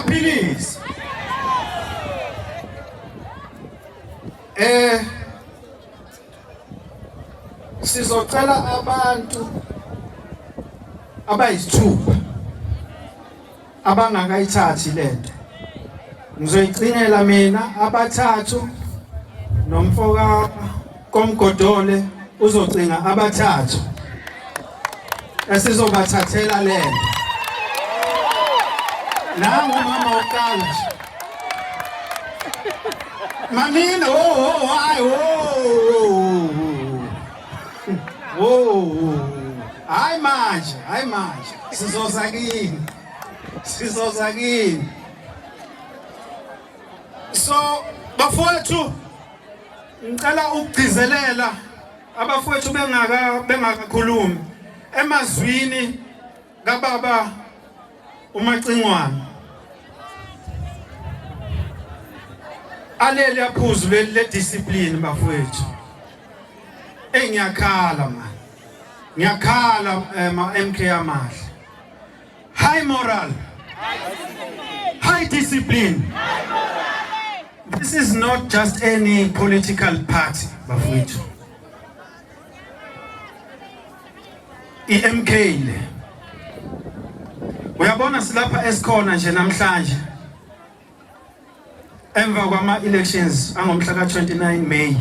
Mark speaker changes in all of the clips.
Speaker 1: Uyaphilisa. Sizocela abantu abayisithupha abangakayithathi lento. Ngizoyicinela mina abathathu nomfoka komgodole uzocinga abathathu esizobathathela lento. Nangu mama wokuqala nje. Mamina, oh, oh, hayi, oh, oh, hayi manje, hayi manje, sizoza kini, sizoza kini. So, bafowethu, ngicela ukugcizelela abafowethu bengakakhulumi emazwini kababa uMacingwane. Aleli aphuzu leli le discipline bafowethu. Engiyakhala man. Ngiyakhala ma MK amahle. High moral. High discipline. This is not just any political party bafowethu. iMK le. Uyabona silapha esikhona nje namhlanje. Emva kwama elections angomhla ka 29 May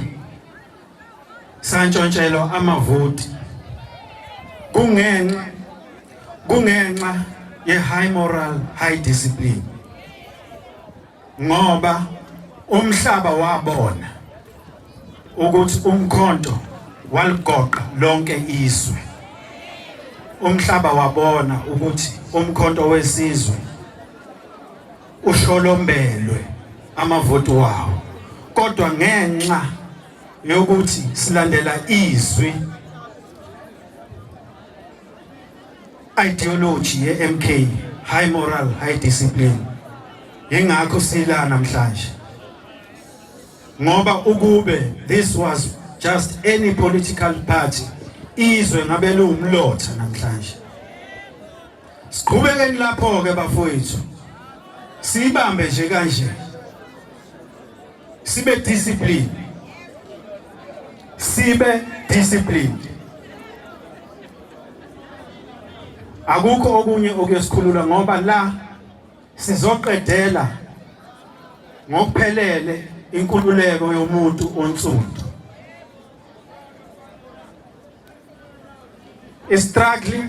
Speaker 1: santshontshelwa amavoti kungenxa ye high moral, high discipline, ngoba umhlaba wabona ukuthi umkhonto waligoqa lonke izwe. Umhlaba wabona ukuthi umkhonto wesizwe uhlolombelwe amavoti wawo, kodwa ngenxa yokuthi silandela izwi, ideology ye-MK, high moral, high discipline, ingakho sila namhlanje. Ngoba ukube this was just any political party, izwe ngabe liwumlotha namhlanje. Siqhubekeni lapho ke bafowethu, sibambe nje kanje, sibe discipline, sibe disciplined. Akukho okunye okuyosikhulula, ngoba la sizoqedela ngokuphelele inkululeko yomuntu onsundu. Istruggle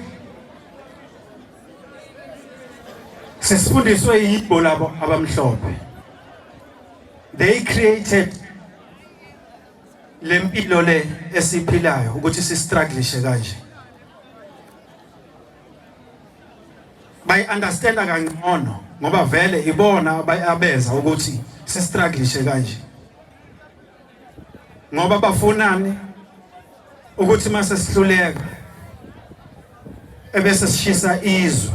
Speaker 1: sisifundiswe yibo labo abamhlophe. They created lempilo le esiphilayo ukuthi sistrugglishe kanje. Bayi understanda kangcono ngoba vele ibona abeza ukuthi sistrugglishe kanje, ngoba bafunani ukuthi mase sihluleka ebese sishisa izwe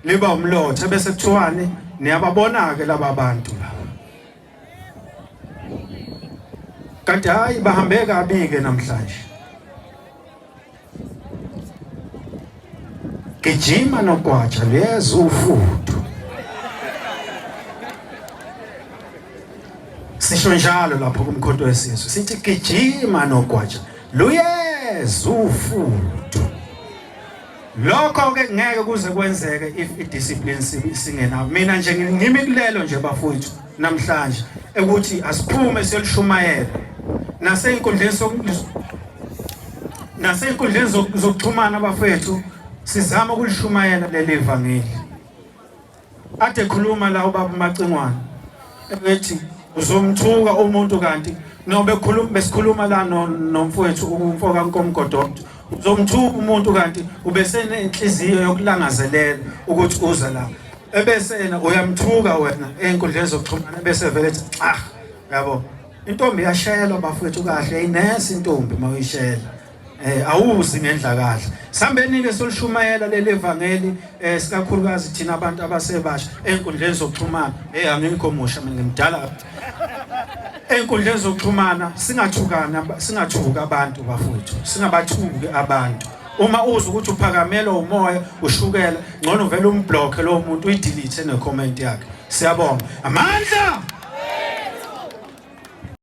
Speaker 1: liba umlotha, bese kuthiwani, niyababona ke laba bantu laba. Kanti hayi, bahambe kabi ke namhlanje. Gijima nogwaja, liyeza ufudu, sisho njalo lapho kumkhonto wesizwe, sithi gijima nogwaja, luyeza ufudu. Lokho ke ngeke kuze kwenzeke if i-discipline singenayo. Mina nje ngimi kulelo nje bafowethu namhlanje ukuthi asiphume siyolishumayela nasey'nkundleni zokuxhumana bafethu, sizama ukulishumayela leli vangeli. Ade khuluma la ubaba uMacingwane ethi uzomthuka umuntu, kanti no bekhuluma besikhuluma la nomfowethu umfo kaNkomgododo, uzomthuka umuntu kanti ubesenenhliziyo yokulangazelela ukuthi uza la, ebese yena uyamthuka wena ey'nkundleni zokuxhumana, ebese vele ethi ah, yabo intombi iyashelwa bafowethu kahle, inesi intombi mawuyishela awuzi ngendla kahle. Sambeni ke solishumayela leli evangeli, sikakhulukazi thina abantu abasebasha einkundleni zokuxhumana. Angikho musha mina, ngimdala. Einkundleni zokuxhumana singathukana, singathuka abantu bafowethu, singabathuki abantu. Uma uzwa ukuthi uphakamelwa umoya ushukela, ngcono vele umblock lo muntu, uyidelete ne comment yakhe. Siyabonga. Amandla!